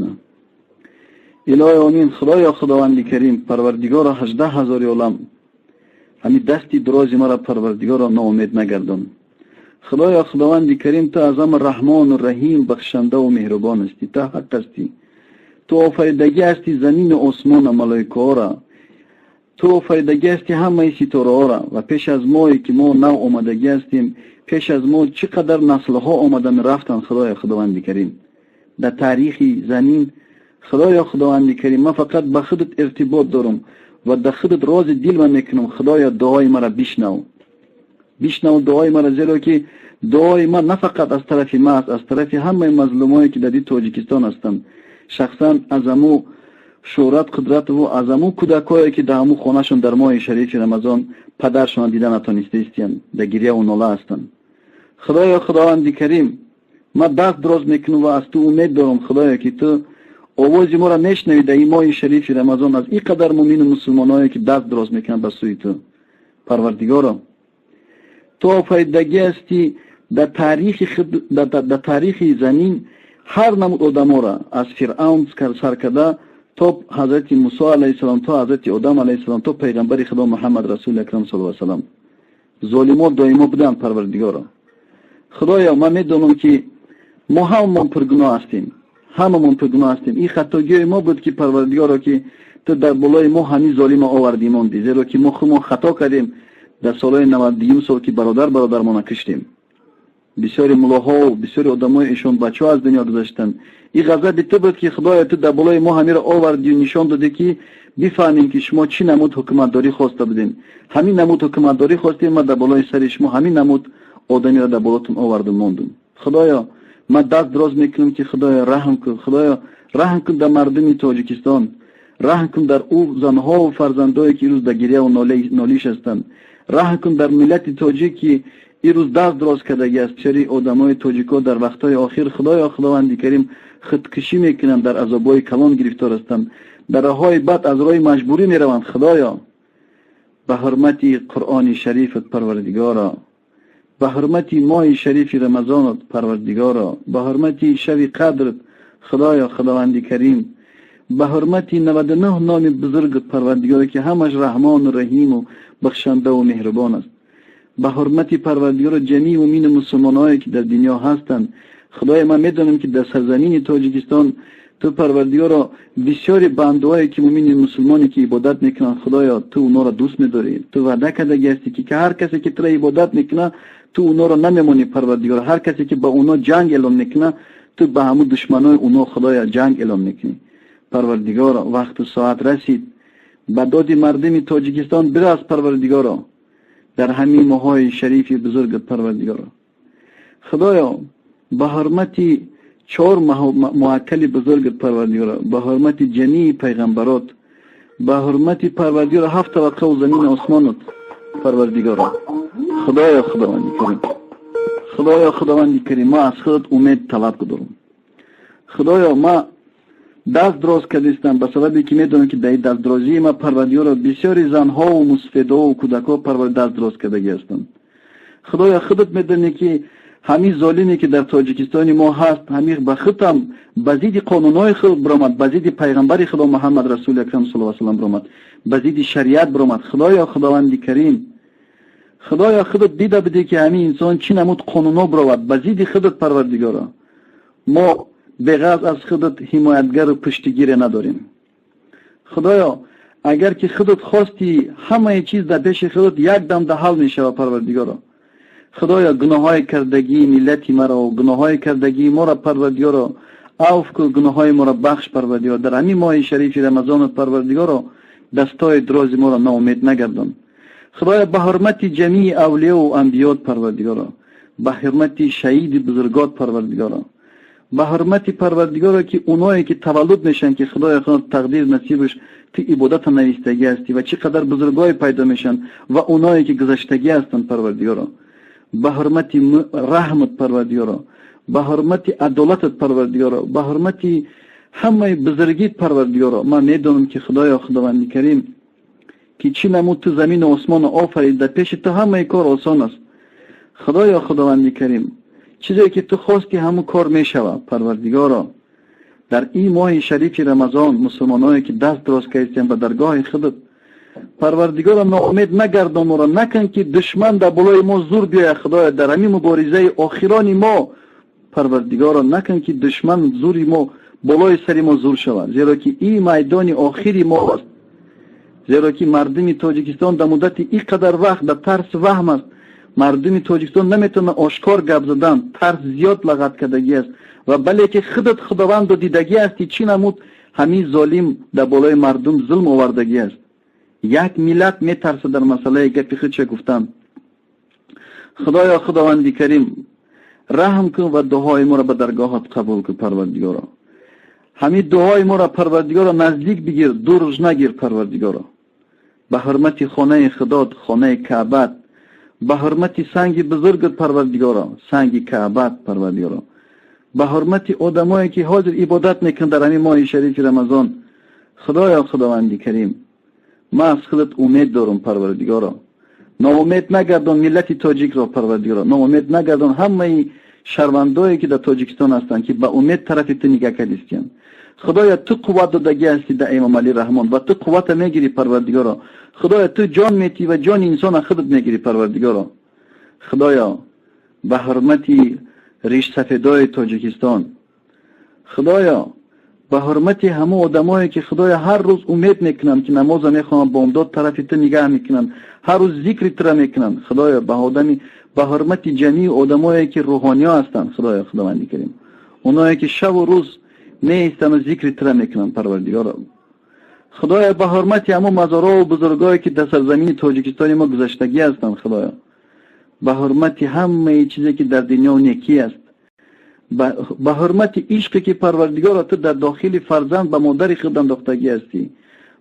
мекунад. Илоҳи омин. Худоё Худованди Карим, Парвардигоро, 18 000 олам, ҳамин дасти дурози маро, Парвардигоро, ноумед нагардон. Худоё Худованди Карим, ту аз ҳама Раҳмону Раҳим, бахшандаву меҳрубон ҳастӣ, ту ҳақ ҳастӣ, ту офаридагӣ ҳастӣ замину осмона, малоикаҳоро, ту офаридагӣ ҳастӣ ҳамаи ситораҳоро. Ва пеш аз мое ки мо нав омадагӣ ҳастем, пеш аз мо чӣ қадар наслҳо омадан рафтанд. Худоё Худованди Карим, дар таърихи замин, Худоё Худованди Карим, ман фақат ба худат иртибот дорам ва дар худат рози дилма мекунам. Худоё, дуои маро бишнав, бишнав дуои маро, зеро ки дуои ман на фақат аз тарафи ман аст, аз тарафи ҳамаи мазлумое ки дар Тоҷикистон ҳастанд, шахсан аз аму Шӯҳрат Қудратову аз аму кӯдакое ки дар ҳамун хонашон дар моҳи шарифи Рамазон падаршона дида натонистаистиянд, дар гиряву нола ҳастанд. Худоё Худованди Карим, ман даст дроз мекунам ва аз ту умед дорам, Худоё, ки ту овози моро мешнавӣ дар ин моҳи шарифи Рамазон аз ин қадар мумину мусулмоное ки даст дроз мекунанд ба сӯи ту. Парвардигоро, ту офаридагӣ ҳастӣ дар таърихи замин ҳар намуд одаморо, аз Фиръавн сар карда то ҳазрати Мусо алайҳиссалом, то ҳазрати Одам алайҳиссалом, то пайғамбари Худо Муҳаммад расули акрам саллаллоҳу алайҳи васаллам. Золимо доимо буданд. Парвардигоро, Худоё, ман медонам, ки мо ҳамамон пургуноҳ ҳастем, ҳамамон пургуноҳ ҳастем. Ин хатогиҳои мо буд ки, Парвардигоро, ки ту дар болои мо ҳамин золима овардӣ, мондӣ, зеро ки мо худмон хато кардем дар солҳои 92-юм сол, ки бародар бародармона киштем. Бисёри муллоҳо, бисёри одамои ишон бачаҳо аз дунё гузаштанд. Ин ғазаби ту буд ки, Худоё, ту дар болои мо ҳамиро овардию нишон додӣ, ки бифаҳмем, ки шумо чӣ намуд ҳукуматдорӣ хоста будем. Ҳамин намуд ҳукуматдорӣ хостем, ман дар болои сари шумо ҳамин намуд одамиро дар болотон овардум, мондум. Худоё, ман даст дроз мекунам, ки, Худоё, раҳм кун. Худоё, раҳм кун дар мардуми Тоҷикистон, раҳм кун дар ӯ занҳову фарзандое ки ирӯз дар гиряву нолиш ҳастанд, раҳм кун дар миллати тоҷик, ки ирӯз даст дроз кардагӣ аст. Бисёри одамои тоҷико дар вақтҳои охир, Худоё Худованди Карим, худкушӣ мекунанд, дар азобҳои калон гирифтор ҳастанд, дар роҳҳои бад аз роҳи маҷбурӣ мераванд. Худоё, ба ҳурмати Қуръони шарифат, Парвардигоро, ба ҳурмати моҳи шарифи Рамазонат, Парвардигоро, ба ҳурмати шаби қадрат, Худоё Худованди Карим, ба ҳурмати 99 номи бузургат, Парвардигоро, ки ҳамаш Раҳмону Раҳиму бахшандаву меҳрубон аст, ба ҳурмати, Парвардигоро, ҷамии мумину мусулмонҳое ки дар дунё ҳастанд. Худоё, ман медонам, ки дар сарзамини Тоҷикистон ту, Парвардигоро, бисёри бандуҳое ки мумини мусулмоне ки ибодат мекунанд, Худоё, ту онҳоро дӯст медорӣ. Ту ваъда кардагӣ ҳастӣ, ки ҳар касе ки туро ибодат мекунад, ту онҳоро намемонӣ. Парвардигоро, ҳар касе ки ба онҳо ҷанг эълон мекунад, ту ба ҳамун душманои онҳо, Худоё, ҷанг эълон мекунӣ. Парвардигоро, вақту соат расид, ба доди мардуми Тоҷикистон бирас, Парвардигоро, дар ҳамин моҳҳои шарифи бузургат. Парвардигоро, Худоё, ба ҳурмати чор муаккали бузургат, Парвардигоро, ба ҳурмати ҷамии пайғамбарот, ба ҳурмати, Парвардигоро, ҳафт табақаву замини осмонат, Парвардигоро, Худоё Худованди Карим, Худоё Худованди Карим, ман аз худат умед талаб дорам. Худоё, ман даст дроз кардистам, ба сабабе ки медонам, ки дар дастдрозии ма, Парвардигоро, бисёри занҳову мусфедову кӯдакҳо парвар даст дроз кардагӣ ҳастанд. Худоё, худат медонӣ, ки ҳамин золиме ки дар Тоҷикистони мо ҳаст, ҳамин ба худам ба зидди қонунҳои худ биромад, ба зидди пайғамбари Худо Муҳаммад расули акрам саллаллоҳу алайҳи васаллам биромад, ба зидди шариат биромад. Худоё Худованди Карим, Худоё, худат дида будӣ, ки ҳамин инсон чӣ намуд қонунҳо бировад ба зидди худат. Парвардигоро, мо беғарз аз худат ҳимоятгару пуштигире надорем. Худоё, агар ки худат хости, ҳамаи чиз дар пеши худат як дамда ҳал мешавад. Парвардигоро, Худоё, гуноҳҳои кардагии миллати маро, гуноҳҳои кардагии моро, Парвардигоро, авф кун, гуноҳҳои моро бахш. Парвардигоро, дар ҳамин моҳи шарифи Рамазонат, Парвардигоро, дастои дрози моро ноумед нагардон. Худоё, ба ҳурмати ҷамии авлиёву анбиёт, Парвардигоро, ба ҳурмати шаҳиди бузургот, Парвардигоро, ба ҳурмати, Парвардигоро, ки оное ки таваллуд мешаванд, ки, Худоё, Худо тақдир насибаш ту ибодата навистагӣ ҳастӣ ва чӣ қадар бузургҳое пайдо мешаванд ва оное ки гузаштагӣ ҳастанд, Парвардигоро, ба ҳурмати раҳмат, Парвардигоро, ба ҳурмати адолатат, Парвардигоро, ба ҳурмати ҳамаи бузургит, Парвардигоро, ман медонам, ки, Худоё Худованди Карим, ки чӣ намуд ту замину осмонро офарид, дар пеши ту ҳамаи кор осон аст. Худоё Худованди Карим, чизе ки ту хости, ҳамун кор мешавад. Парвардигоро. Дар ин моҳи шарифи Рамазон мусулмоное ки даст дароз кардистем ба даргоҳи худат, Парвардигоро, ноумед нагардон моро, накун ки душман дар болои мо зур биёяд. Худоё, дар ҳамин муборизаи охирони мо, Парвардигоро, накун ки душман зури мо болои сари мо зур шавад, зеро ки ин майдони охири мо аст. Зеро ки мардуми Тоҷикистон дар муддати ин қадар вақт дар тарс ваҳм аст. Мардуми Тоҷикистон наметавонад ошкор гап задан, тарс зиёд лағат кардагӣ аст. Ва бале ки худат Худованду дидагӣ ҳастӣ, чӣ намуд ҳамин золим дар болои мардум зулм овардагӣ аст. Як миллат метарсад дар масъалаи гапи худша гуфтан. Худоё, Худованди Карим, раҳм кун ва дуои моро ба даргоҳат қабул кун, Парвардигоро. Ҳамин дуои моро, Парвардигоро, наздик бигир, дур нагир, Парвардигоро. Ба ҳурмати хонаи Худот, хонаи Каъбат, ба ҳурмати санги бузургат, Парвардигоро, санги Каъбат, Парвардигоро, ба ҳурмати одамое ки ҳозир ибодат мекунанд дар ҳамин моҳи шарифи Рамазон. Худоё, Худованди Карим, ман аз худат умед дорам, Парвардигоро. Ноумед нагардон миллати тоҷикро, Парвардигоро. Ноумед нагардон ҳамаи шаҳрвандое ки дар Тоҷикистон ҳастанд, ки ба умед тарафи ту нигаҳ кардистиянд. Худоё, ту қувват додагӣ ҳастӣ дар Эмомалӣ Раҳмон ва ту қуввата мегирӣ, Парвардигоро. Худоё, ту ҷон метӣ ва ҷони инсона худат мегирӣ, Парвардигоро. Худоё, ба ҳурмати ришсафедои Тоҷикистон, Худоё, ба ҳурмати ҳамон одамое ки, Худоё, ҳар рӯз умед мекунанд, ки намоза мехонанд, бомдод тарафи ту нигаҳ мекунанд, ҳар рӯз зикри тура мекунанд. Худоё, ба одами ба ҳурмати ҷамии одамое ки рӯҳониё ҳастанд, Худоё, Худованди Карим, оное ки шаву рӯз меистану зикри тура мекунанд, Парвардигоро. Худоё, ба ҳурмати ҳамон мазорову бузургое ки дар сарзамини Тоҷикистони мо гузаштагӣ ҳастанд, Худоё, ба ҳурмати ҳамаи чизе ки дар дунё некӣ аст, ба ҳурмати ишқе ки, Парвардигоро, ту дар дохили фарзанд ба модари худ андохтагӣ ҳастӣ,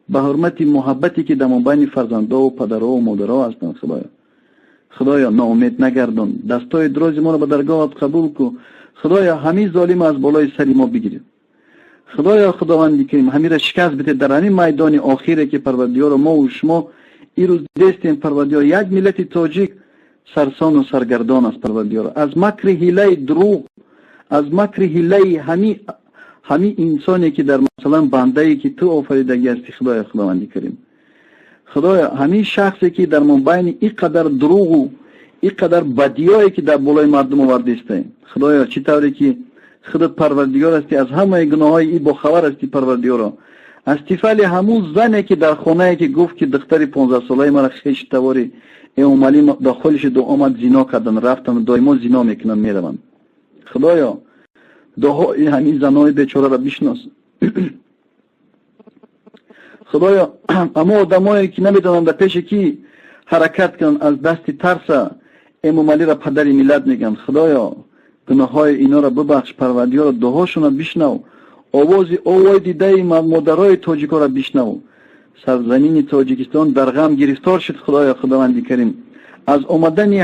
ба ҳурмати муҳаббате ки дар мобайни фарзандову падарову модаро ҳастанд. Худоё, Худоё, ноумед нагардон, дастои дрози моро ба даргоҳат қабул кун. Худоё, ҳамин золим аз болои сари мо бигиред. Худоё, Худованди Карим, ҳамира шикаст бите дар ҳамин майдони охире ки, Парвардигоро, мо шумо ирӯз дестем. Парвардигоро, як миллати тоҷик сарсону саргардон аст, Парвардигоро, аз макри ҳилаи дурӯғ, аз макри ҳилаи ҳамин инсоне ки дар масалан бандае ки ту офаридагӣ ҳастӣ. Худоё, Худованди Карим, Худоё, ҳамин шахсе ки дар мобайни ин қадар дурӯғу ин қадар бадиёе ки дар болои мардум овардистаем, Худоё, чӣ тавре ки худат Парвардигор ҳастӣ, аз ҳамаи гуноҳҳои и бохабар ҳастӣ, Парвардигоро, аз тифали ҳамун зане ки дар хонае ки гуфт ки духтари 15-солаи мара хештавори Эмомалӣ дохил шуду омад, зино кардан рафтан, доимо зино мекунанд, мераванд. Худоё, дуои ҳамин занои бечораро бишнос. Худоё, ҳамо одамое ки намедонанд дар пеши кӣ ҳаракат кунанд, аз дасти тарса Эмомалиро падари миллат мегӯянд, Худоё, гуноҳҳои инора бибахш, Парвардигоро, дуҳошонро бишнав, овози овои дидаи модарои тоҷикоро бишнав. Сарзамини Тоҷикистон дар ғам гирифтор шуд. Худоё, Худованди Карим, аз омадани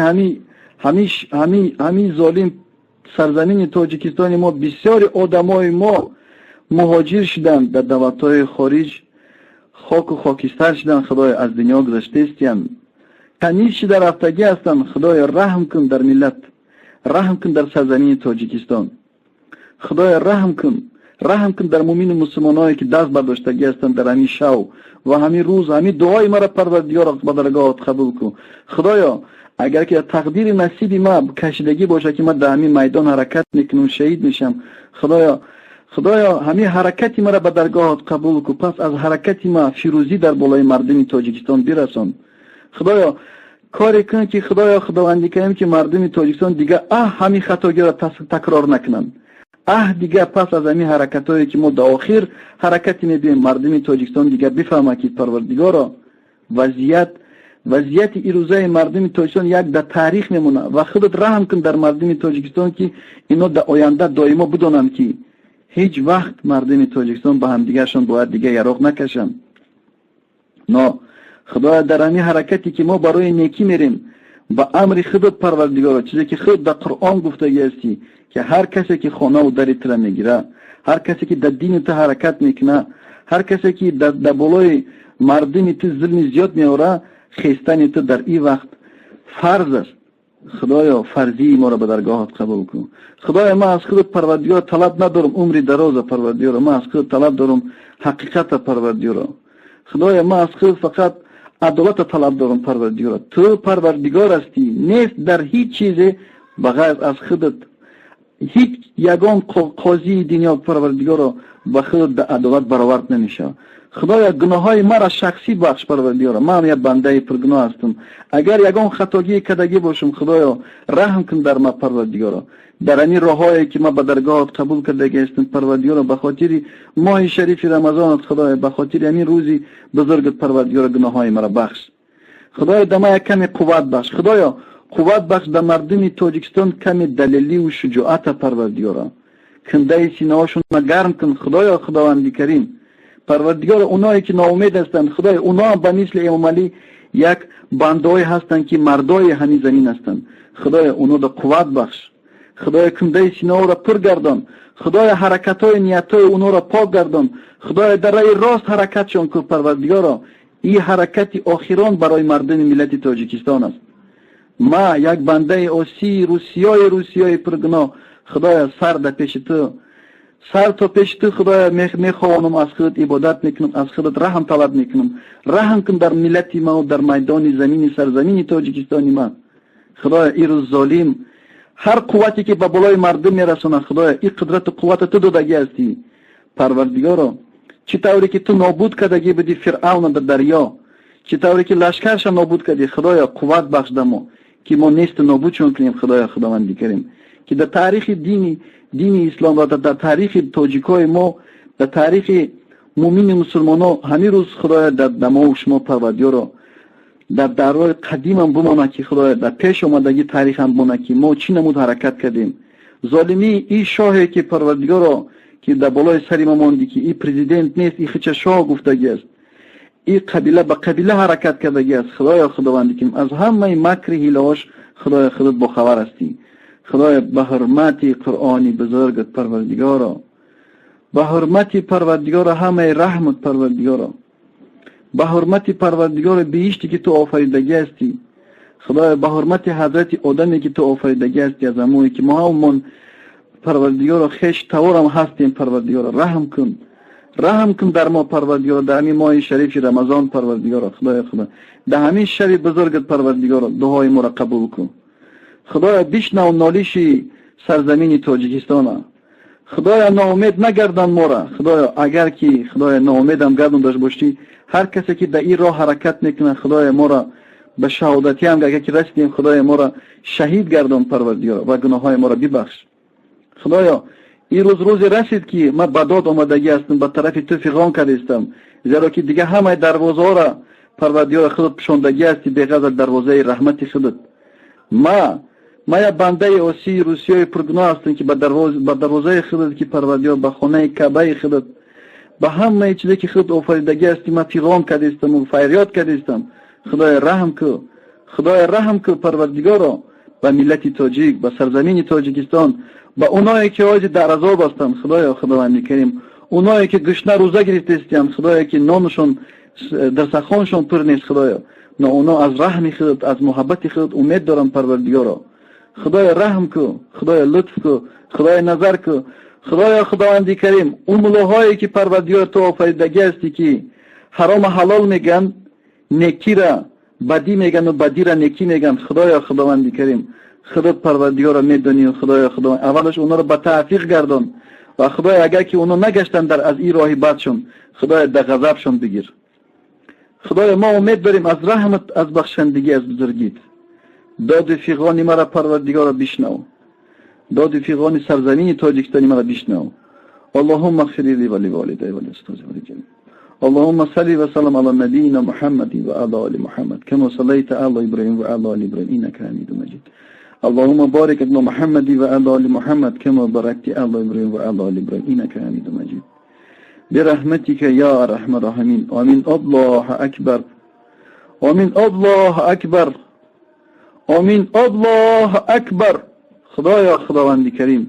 ҳамин золим сарзамини Тоҷикистони мо бисёри одамои мо муҳоҷир шуданд, дар давлатҳои хориҷ хоку хокистар шуданд. Худоё, аз дунё гузаштаистиянд, каниз шуда рафтагӣ ҳастанд. Худоё, раҳм кун дар миллат, раҳм кун дар сарзамини Тоҷикистон. Худоё, раҳм кун, раҳм кун дар мумину мусулмоное ки даст бардоштагӣ ҳастанд дар ҳамин шав ва ҳамин рӯз. Ҳамин дуои маро, Парвардигоро, ба даргоҳат қабул кун. Худоё, агар ки тақдири насиби ма кашидагӣ бошад ки ман дар ҳамин майдон ҳаракат мекунам, шаҳид мешам, Худоё, Худоё, ҳамин ҳаракати маро ба даргоҳат қабул кун. Пас аз ҳаракати ма фирӯзӣ дар болои мардуми Тоҷикистон бирасон. Худоё, коре кун ки, Худоё, Худованди Карим, ки мардуми Тоҷикистон дигар ҳамин хатогиро такрор накунанд. Дигар пас аз ҳамин ҳаракатҳое ки мо дар охир ҳаракате мебинем, мардуми Тоҷикистон дигар бифаҳмад ки, Парвардигоро, вазъияти ирӯзаи мардуми Тоҷикистон як дар таърих мемонад. Ва худат раҳм кун дар мардуми Тоҷикистон, ки ино дар оянда доимо бидонанд, ки ҳеҷ вақт мардуми Тоҷикистон ба ҳамдигаршон бояд дигар яроқ накашанд. Но Худоя, дар ҳамин ҳаракате ки мо барои некӣ мерем, ба амри худат, Парвардигоро, чизе ки худ дар Қуръон гуфтагӣ ҳастӣ, ки ҳар касе ки хонаву дари тура мегирад, ҳар касе ки дар дини ту ҳаракат мекунад, ҳар касе ки дар болои мардуми ту зулми зиёд меорад, хестани ту дар ин вақт фарз аст. Худоё, фарзии моро ба даргоҳат қабул кун. Худоё, ман аз худат, Парвардигор, талаб надорам умри дароза, Парвардигоро. Ман аз худат талаб дорам ҳақиқата, Парвардигоро. Худоё, ман аз худат фақат адолата талаб дорам, Парвардигоро. Ту Парвардигор ҳастӣ, нест дар ҳеҷ чизе ба ғайр аз худат. Ҳеҷ ягон қозии дунё, Парвардигоро, ба худат дар адолат баровард намешавад. Худоё, гуноҳҳои маро шахсӣ бахш, Парвардигоро. Ман як бандаи пургуноҳ ҳастам. Агар ягон хатогӣ кардагӣ бошам, Худоё, раҳм кун дар ма, Парвардигоро. Дар ҳамин роҳҳое ки ман ба даргоҳат қабул кардагӣ ҳастам, Парвардигоро, ба хотири моҳи шарифи Рамазонат, Худоё, ба хотири ҳамин рӯзи бузургат, Парвардигоро, гуноҳҳои маро бахш. Худоё, дар ман як каме қувват бахш. Худоё, қувват бахш дар мардуми Тоҷикистон каме далелию шуҷоата, Парвардигоро. Кундаи синаҳошонро гарм кун, Худоё, Худованди Карим. Парвардигоро, оное ки ноумед ҳастанд, Худоё, оно ҳам ба мисли Эмомалӣ як бандаҳое ҳастанд, ки мардои ҳамин замин ҳастанд. Худоё, онода қувват бахш. Худоё, кундаи синаҳоро пур гардон. Худоё, ҳаракатҳои ниятҳои оноро пок гардон. Худоё, дар раи рост ҳаракатшон кун, Парвардигоро. Ин ҳаракати охирон барои мардуми миллати Тоҷикистон аст. Ма як бандаи осии русиёи пургуноҳ, Худоё, сар дар пеши ту, сар то пеши ту, Худоё, мехоҳонам, аз худат ибодат мекунам, аз худат раҳм талаб мекунам. Раҳм кун дар миллати ма дар майдони замини сарзамини Тоҷикистони ма. Худоё, ин рӯз золим ҳар қуввате ки ба болои мардум мерасонад, Худоё, ин қудрату қуввата ту додагӣ ҳастӣ, Парвардигоро. Чӣ тавре ки ту нобуд кардагӣ будӣ Фиръавна дар дарё, чӣ тавре ки лашкарша нобуд кардӣ, Худоё, қувват бахш дамо, ки мо несту нобудшон кунем, Худоё, Худованди Карим, ки дар таърихи дини ислом ва дар таърихи тоҷикои мо, дар таърихи мӯмини мусулмоно ҳамин рӯз, Худоё, дар дамову шумо, Парвардигоро, дар давраи қадимам бимонад, ки, Худоё, дар пеш омадагӣ таърихам бимонад, ки мо чӣ намуд ҳаракат кардем. Золимии ин шоҳе ки, Парвардигоро, ки дар болои сари ма мондӣ, ки ин президент нест, ин хича шоҳ гуфтагӣ аст, ин қабила ба қабила ҳаракат кардагӣ аст. Худоё, Худованди ки аз ҳамаи макри ҳилаҳош, Худоё, худат бохабар ҳастӣ. Худоё, ба ҳурмати Қуръони бузургат, Парвардигоро, ба ҳурмати, Парвардигоро, ҳамаи раҳмат, Парвардигоро, ба ҳурмати, Парвардигоро, биҳиште ки ту офаридагӣ ҳастӣ, Худоё, ба ҳурмати ҳазрати одаме ки ту офаридагӣ ҳастӣ, аз ҳамое ки мо ҳамон, Парвардигоро, хеш таворам ҳастем, Парвардигоро, раҳм кун, раҳм кун дар мо, Парвардигоро, дар ҳамин моҳи шарифи Рамазон, Парвардигоро, Худоё, Худо, дар ҳамин шаби бузургат, Парвардигоро, дуои моро қабул кун. Худоё, бишнав нолиши сарзамини Тоҷикистона. Худоё, ноумед нагардон мора. Худоё, агар ки, Худоё, ноумедам гардон дошт бошӣ, ҳар касе ки дар ин роҳ ҳаракат мекунад, Худоё, моро ба шаҳодатиам агар ки расидем, Худоё, моро шаҳид гардон, Парвардигоро, ва гуноҳҳои моро бибахш. Худоё, ин рӯз рӯзе расид, ки ман ба дод омадагӣ ҳастам, ба тарафи ту фиғон кардистам, зеро ки дигар ҳамаи дарвозаҳоро, Парвардигоро, худат пӯшондагӣ ҳастӣ, беғайр аз дарвозаи раҳмати худат. Ма як бандаи осии русиёи пургуноҳ ҳастам, ки ба дарвозаи худат, ки, Парвардигор, ба хонаи Каъбаи худат, ба ҳамаи чизе ки худ офаридагӣ ҳастӣ, ман фиғон кардистаму фарёд кардистам. Худоё, раҳм ку, Худоё, раҳм ку, Парвардигоро, ба миллати тоҷик, ба сарзамини Тоҷикистон, ба оное ки ҳозир дар азоб ҳастанд. Худоё, Худованди Карим, оное ки гушна рӯза гирифтаистиянд, Худоё, ки нонушон дастархоншон пур нест, Худоё, но оно аз раҳми худат, аз муҳаббати худат умед доранд, Парвардигоро. Худоё, раҳм ку, Худоё, лутф ку, Худоё, назар ку. Худоё, Худованди Карим, он муллоҳое ки, Парвардигор, ту офаридагӣ ҳастӣ, ки ҳарома ҳалол мегӯянд, некира бадӣ мегӯянд, бадира некӣ мегӯянд, Худоё, Худованди Карим, худат, Парвардигоро, медонӣ. Худоё, Худованд, аввалаш онҳоро ба тавфиқ гардон ва, Худоё, агар ки онҳо нагаштанд дар аз ин роҳи бадшон, Худоё, дар ғазабшон бигир. Худоё, мо умед дорем аз раҳмат, аз бахшандагӣ, аз бузургит. Доди фиғони маро, Парвардигоро, бишнав, доди фиғони сарзамини Тоҷикистони маро бишнав. اللهم اغفر لي ولوالدي ولأستاذي ولجميع. اللهم صل وسلم على نبينا محمد وعلى آل محمد كما صليت على إبراهيم وعلى آل إبراهيم إنك حميد مجيد. اللهم بارك على محمد وعلى آل محمد كما باركت على إبراهيم وعلى آل إبراهيم إنك حميد مجيد. برحمتك يا أرحم الراحمين. آمين. الله أكبر. آمين. الله أكبر. آمین. الله أكبر. خدایا، خداوند کریم.